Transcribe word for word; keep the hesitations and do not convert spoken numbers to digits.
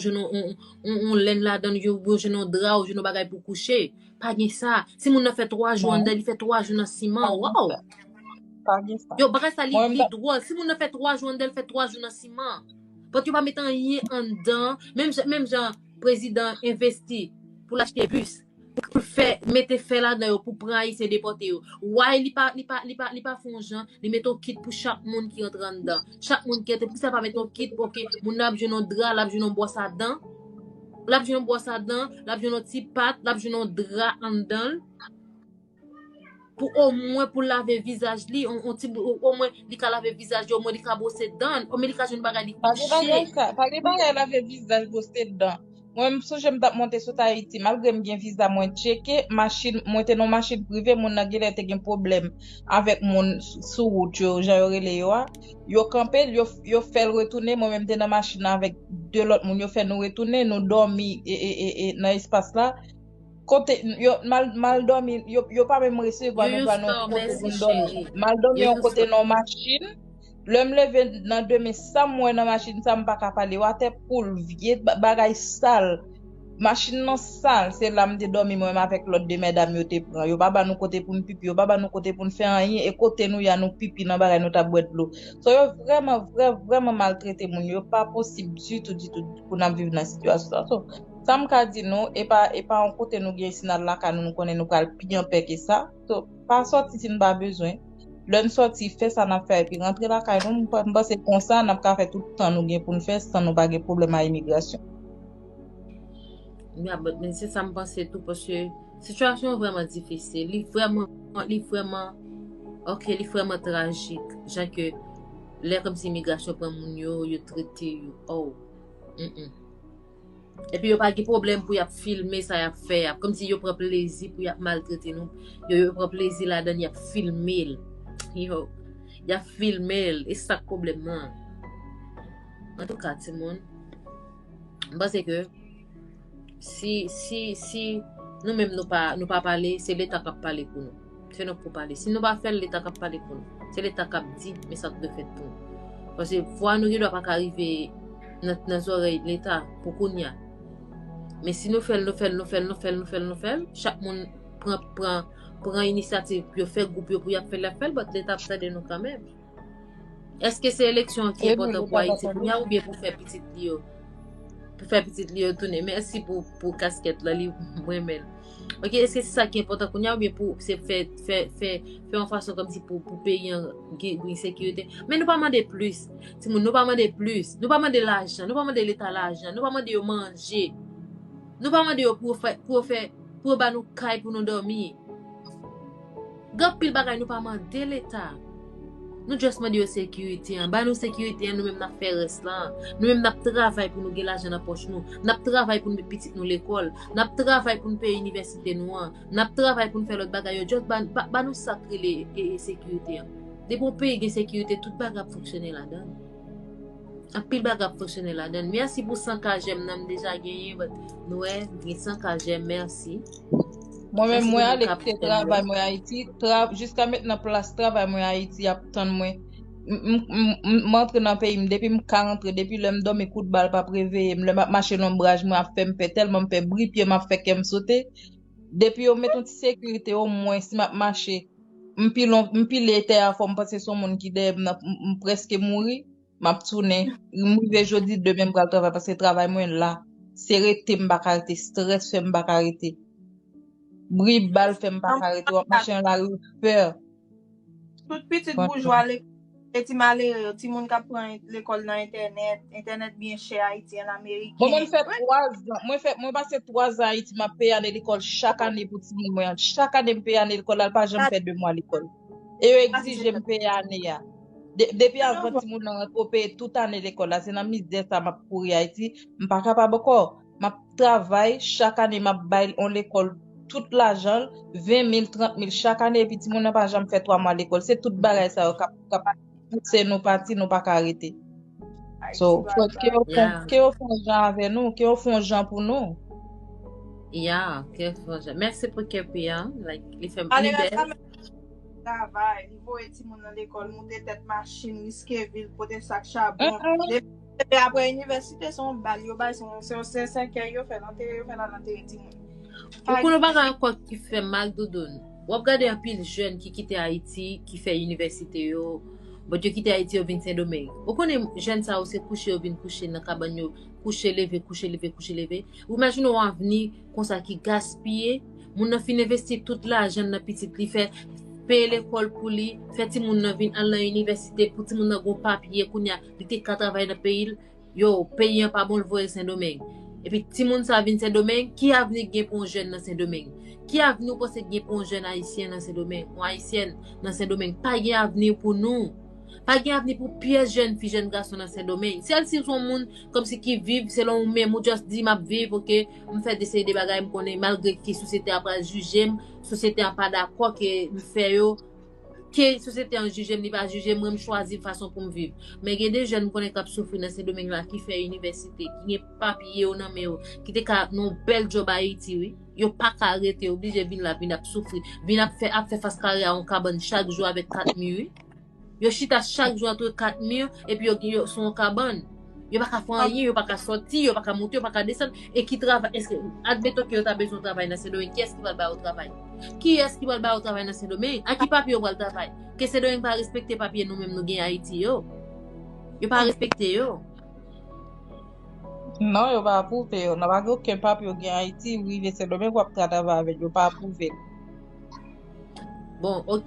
jwenn yon, yon, yon, yon lenn ladan l, yo, yo jwenn yon dra, yo jwenn yon bagay pou kouche. Pa gen sa. Si moun nan fè twa jou anndan, li fè twa jou nan siman. Waw! Pa gen sa. Yo, bagay sa li pi dwòl. Si moun nan fè twa jou anndan, li fè twa jou nan siman. Pòt yo pa met anyen anndan. Menm jan, menm jan prezidan envesti pou l achte bis, pou l fè, mete fè ladan yo, pou pran Ayisyen depòte yo. Why li pa, li pa, li pa, li pa fè yon jan, li mete yon kit pou chak moun ki rantre anndan. Chak moun ki rantre, poukisa pa mete yon kit, oke, moun nan ap jwenn yon dra, l ap jwenn yon bwòs a dan. L ap jwenn yon bwòs a dan, l ap jwenn yon ti pat, l ap jwenn yon dra anndan l. Pou omwen pou lave vizaj li, on, on ti, omwen li ka lave vizaj li, omwen li ka bwose dan, omwen li ka jwenn bagay li kouche. Pa gen bagay lave vizaj, bwose dan. Mwen, m sonje m t ap monte sot Ayiti, malgre m gen viza, mwen tcheke machin, mwen te nan machin prive, moun nan genlè te gen pwoblèm avèk moun sou wout yo, jan yo rele yo a. Yo kanpe l, yo, yo fè l retounen, mwen menm te nan machin nan avèk de lòt moun, yo fè nou retounen, nou dòmi e, e, e, e, nan espas la. Kote yo mal mal dòmi, yo, yo pa menm resevwa nou, pa nou kote pou n dòmi. Mal dòmi yon kote nan machin. Lè m leve nan demen, sa m wè nan machin sa, m pa ka pale w atè poul, vye bagay sal. Machin nan sal, se la m te dòmi mwen menm avèk lòt de medam yo te pran. Yo pa ba nou kote pou n pipi, yo pa ba nou kote pou n fè anyen, e kote nou ya nou pipi nan bagay nou t ap bwè dlo. So yo vrèman, vrè, vrèman maltrete moun. Yo pa posib ditou, ditou pou n ap viv nan sitiyasyon sa. So, sa m ka di nou, e pa, e pa yon kote nou gen isi nan lakay nou, nou konnen nou pral pi anpè ke sa. So, pa sòti si n pa bezwen. Lè n sòti, fè sa n ap fè, epi rantre lakay nou. M pa- m panse konsa, n ap ka fè tout tan nou gen pou n fè, san nou pa gen pwoblèm a imigrasyon. Ya, but men se sa m panse tou, paske sitiyasyon an vrèman difisil. Li vrèman, li vrèman, oke, li vrèman trajik. Jan ke lè kòmsi imigrasyon pran moun yo, yo trete yo. Oh. Mm-mm. Epi yo pa gen pwoblèm pou y ap filme sa y ap fè a. Kòmsi yo pran plezi pou y ap maltrete nou. Yo, yo pran plezi ladan l, y ap filme l. Yo, y ap filme l. E sa k pwoblèm nan. Antouka, timoun, m panse ke si, si, si nou menm nou pa, nou pa pale, se Leta k ap pale pou nou. Se nou k pou pale. Si nou pa fè l, Leta k ap pale pou nou. Se Leta k ap di, men sa k dwe fèt pou nou. Paske vwa nou gen dwa pa ka rive nan, nan zòrèy Leta pou kounye a. Men si nou fè l, nou fè l, nou fè l, nou fè l, nou fè l, nou fè l, chak moun pran, pran, pran inisyativ pou yo fè gwoup yo pou y ap fè l, y ap fè l, but Leta ap tande nou kanmenm. Èske se eleksyon an ki enpòtan pou Ayiti kounye a oubyen pou fè pitit li yo? Pou fè pitit li yo tounen. Mèsi pou, pou kaskèt la, li mwen renmen l. Oke, èske se sa ki enpòtan kounye a oubyen pou se fè, fè, fè, fè yon fason kòmsi pou, pou peyi an gen, gen sekirite? Men nou pa mande plis. Timoun, nou pa mande plis. Nou pa mande lajan. Nou pa mande Leta lajan. Nou pa mande yo manje. Nou pa mande yo pou yo fè, pou yo fè, pou yo ba nou kay pou nou dòmi. Gen anpil bagay nou pa mande Leta. Nou just mande yo sekirite an. Ba nou sekirite an, nou menm n ap fè rès la. Nou menm n ap travay pou nou gen lajan nan pòch nou. N ap travay pou n met pitit nou lekòl. N ap travay pou n peye inivèsite nou an. N ap travay pou n fè lòt bagay yo. Just ba, ba, ba nou sa k rele e, e sekirite an. Depi yon peyi gen sekirite, tout bagay ap fonksyone ladan l. Anpil bagay ap fonksyone ladan l. Mèsi pou san ka jèm nan m deja genyen, but nou wè, gen san ka jèm, mèsi. Mwen menm, mwen ale kite travay mwen Ayiti. Tra, jiska mentnan, plas travay mwen Ayiti ap tann mwen. M, m, m, m, m antre nan peyi m, depi m ka rantre, depi lè m dòmi, kout bal p ap reveye m. Lè m ap mache, lonbraj mwen ap fè m pè, tèlman m pè, bri pye m ap fè kè m sote. Depi yo met yon ti sekirite, omwen, si m ap mache, m pile, m pile tè a fò, m panse se yon moun ki dèyè m nan, m, m prèske mouri. M ap tounen. M rive jodi, demen m pral travay, paske travay mwen la. Se rete m pa ka rete, estrès fè m pa ka rete. Bri bal fè m pa ka rete, w ap mache nan lari, w pè. Tout pitit boujwa lekòl, e ti malere yo, timoun k ap pran lekòl nan entènèt, entènèt byen chè Ayiti, an Ameriken. Bon, mwen fè twa zan, mwen fè, mwen pase twa zan Ayiti, m ap peye ane lekòl chak ane pou timoun mwen an. Chak ane m peye ane lekòl la, l pa janm fè de mwa lekòl. E yo egzije m peye ane a. De, depi avan timoun nan rantre, w peye tout ane lekòl la. Se nan mizè sa m ap kouri Ayiti. M pa kapab ankò. M ap travay, chak ane m ap bay yon lekòl tout lajan l, ven mil, trant mil chak ane, epi timoun nan pa janm fè twa mwa lekòl. Se tout bagay sa yo k ap, k ap pouse nou pati, nou pa ka rete. So, fò ke yo fè, ke yo fè yon jan avè nou, ke yo fè yon jan pou nou. Ya, ke yo fè yon jan. Mèsi pou kè pi an. Like, li fè m pi bèl. Travay, li voye timoun nan lekòl, moute tèt machin, riske vi l, pote sak chabon. Depi Epi apre inivèsite, se yon bal yo bay, se yon, se yon, se sèkèy yo fè, lantere yo fè la, lantere timoun. Ou konn yon bagay ankò ki fè mal, Doudoun? W ap gade anpil jèn ki kite Ayiti, ki fè inivèsite yo, but yo kite Ayiti, yo vin Sendomeng. Ou konnen jèn sa yo se kouche yo vin kouche nan kabann yo, kouche leve, kouche leve, kouche leve. Ou imajine yon avni konsa ki gaspiye, moun nan fin envesti tout lajan nan pitit li, fè peye lekòl pou li, fè timoun nan vin al nan inivèsite, pou timoun nan gon papye, kounye a li te ka travay nan peyi l, yo, peyi an pa bon, l voye l Sendomeng. Epi timoun sa vin Sendomeng, ki avni gen pou yon jèn nan Sendomeng? Ki avni ou panse gen pou yon jèn ayisyen nan Sendomeng, yon ayisyèn nan Sendomeng? Pa gen avni pou nou. Pa gen avni pou pyès jèn fi, jèn gason nan Sendomeng. Sèl si w se yon moun kòmsi ki viv selon ou menm, ou just di, "M ap viv, oke, m fè de seri de bagay, m konnen malgre ke sosyete a pral jije m, sosyete a pa dakò ke m fè yo, ke sosyete an jije m, li pa jije m, mwen m chwazi fason pou m viv." Men gen de jèn m konnen k ap soufri nan Sendomeng la, ki fè inivèsite, ki gen papye yo nan men yo, ki te ka nan yon bèl djòb Ayiti, wi. Yo pa ka rete, yo oblije vin la, vin ap soufri, vin ap fè, ap fè fas kare a yon kabann chak jou avèk kat mi, wi. Yo chita chak jou antre kat mi, epi yo, yo sou yon kabann. Yo pa ka fè anyen, yo pa ka sòti, yo pa ka monte, yo pa ka desann. E ki travay, èske, admeton ke yo ta bezwen travay nan Sendomeng, kiyès ki pral ba yo travay? Kiyès ki pral ba yo travay nan Sendomeng? A ki papye yo pral travay? Ke Sendomeng pa respekte papye nou menm nou gen Ayiti yo. Yo pa respekte yo. Non, yo pa apwouve yo. Nan pa gen okenn papye yo gen Ayiti, ou rive Sendomeng, w ap travay avèk yo, yo pa apwouve l. Bon, oke.